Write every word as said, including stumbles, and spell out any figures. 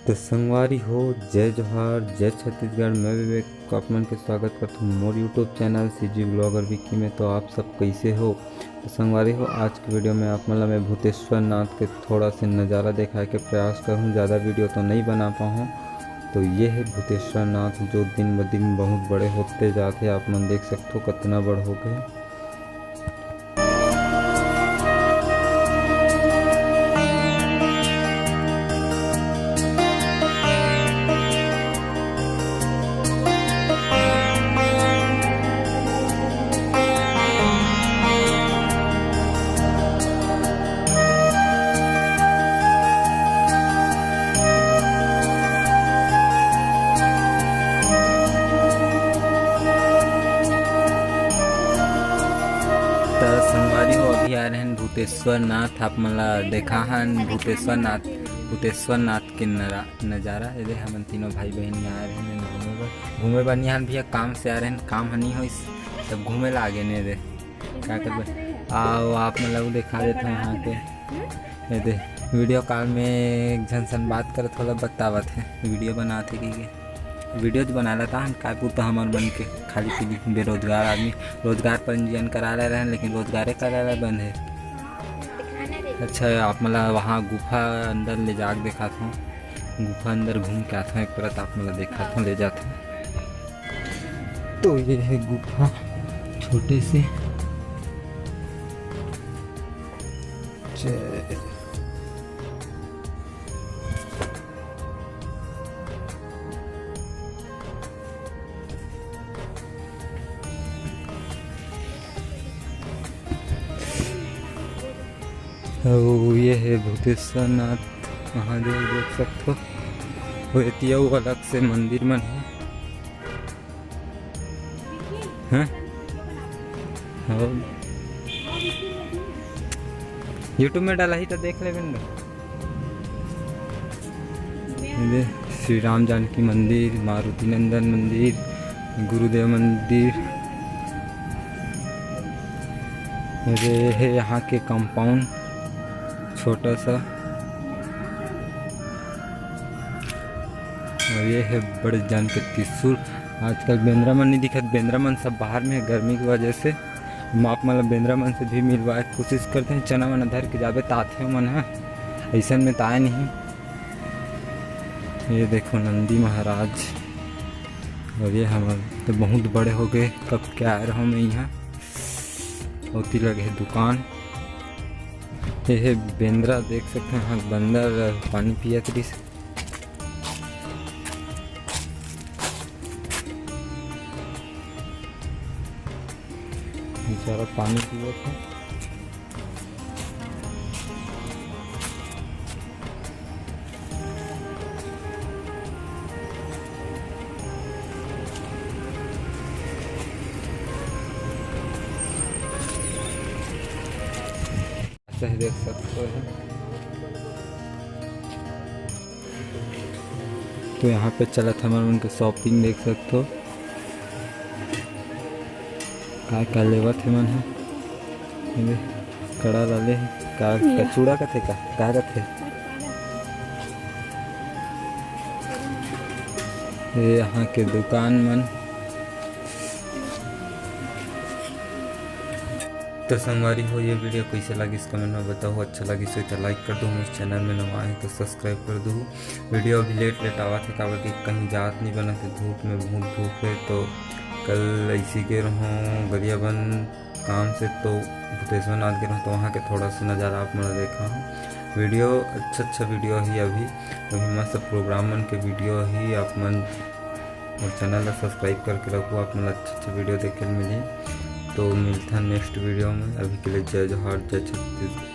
तो संगवारी हो, जय जोहार, जय छत्तीसगढ़। मैं विवेक, आप मन के स्वागत करथों मोर YouTube channel CG Vlogger Vicky में। तो आप सब कैसे हो? तो संगवारी हो, आज के वीडियो में आप मन ला मैं भूतेश्वर नाथ के थोड़ा से नज़ारा दिखाए के प्रयास करूँ। ज़्यादा वीडियो तो नहीं बना पाऊँ। तो ये है भूतेश्वर नाथ, जो दिन ब दिन बहुत बड़े होते जाते। आप मन देख सकते हो कितना बड़ हो गए। त संगवारी हो, अभी आ रहे हैं भूतेश्वर नाथ। आप मन ला देखा हन भूतेश्वर नाथ, भूतेश्वर नाथ के नरा-, नजारा। ये दे, हमन तीनों भाई बहन यहाँ आ रहे हैं घूमे बर। घूमे बर नहीं आन भैया, काम से आ रहे हैं, काम ह नहीं होइस, तब घूमे ला आगे ने दे। क्या करबे? आओ, आप मन ला वो दिखा देते हैं यहाँ के। ये दे, वीडियो कॉल में एक झन सन बात करत, थोड़ा बतावत है, वीडियो बनात है कि के। वीडियो तो बना लेता हम, काय पूछता हमार मन के, खाली पीली बेरोजगार आदमी। रोजगार पंजीयन करा ले रहे हैं, लेकिन रोजगारे कार्यालय बंद है। अच्छा, आप मन ला वहाँ गुफा अंदर ले जाके दिखात हूँ, गुफा अंदर घूम के आत हूँ, एक परत आप मन ला दिखात हूँ, ले जात हूँ। तो ये है गुफा, छोटे से। चल। अउ ये है भूतेश्वर नाथ महादेव, देख सकथो। वो एती अउ अलग से मंदिर मन है। हैं? हाँ। YouTube में डाला ही तो देख लेबे न। ये दे, श्री राम जानकी मंदिर, मारुति नंदन मंदिर, गुरुदेव मंदिर। ये है यहाँ के compound छोटा सा। और ये है बड़े जान के त्रिशूल। आजकल बेंदरा मन नहीं दिखत, बेंदरा मन सब बाहर में है गर्मी की वजह से। हम आप मन ला बेंदरा मन से भी मिलवाए के कोशिश करते हैं। चना वना धर के जाबे त आथे मन ह, अइसन में त आए नहीं। ये देखो नंदी महाराज, और ये हमर तो बहुत बड़े हो गए, कब के आए रहो मैं यहाँ। ओती लगे है दुकान। ये है बेंदरा, देख सकते हैं, हाँ, बंदर पानी पियत रहिस। बेचारा पानी पीवत है। सही देख सकते हो। तो यहाँ पे चलत हमर मन के shopping देख सकते हो, का का लेवत हे मन ह। ये दे, कड़ा ला ले हे, का, का चूड़ा कथे का, का कथे? ये यहाँ के दुकान मन। तो संगवारी हो, ये वीडियो कैसे लगिस comment में बताओ। अच्छा लगिस हो तो like कर दो, मोर channel में नवा है तो subscribe कर दो। वीडियो अभी लेट लेट आवत है, काबर कि कहीं जात नहीं बनत है, धूप में बहुत धूप है। तो कल ऐसी गे रहूँ गरियाबंद काम से, तो भूतेश्वर नाथ गे रहूँ, तो वहाँ के थोड़ा सा नज़ारा आप मन देखा हूँ। वीडियो अच्छा अच्छा वीडियो ही अभी, अभी मस्त प्रोग्राम मन के वीडियो ही आप मन और channel ला subscribe करके रखो, आप मन ला अच्छा अच्छा वीडियो देखे ल मिली। तो मिलथन next वीडियो में, अभी के लिए जय जोहार, जय छत्तीसगढ़।